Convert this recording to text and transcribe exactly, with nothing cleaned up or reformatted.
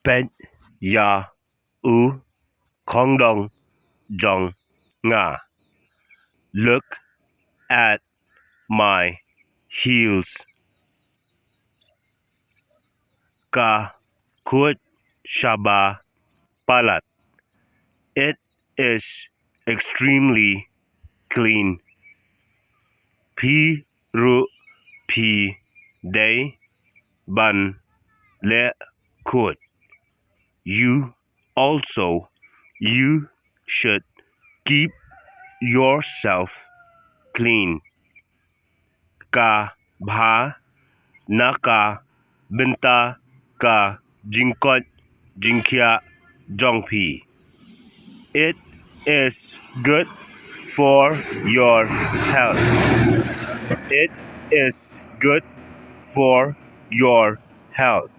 Peit ïa u khongdong jong nga. Look at my heels. Ka khuid shaba palat. It is extremely clean. Phi ruh phi dei ban leh khuid. You also, you should keep yourself clean. Ka bha na ka bynta ka jingkoit jingkhiah jong phi. It is good for your health. It is good for your health.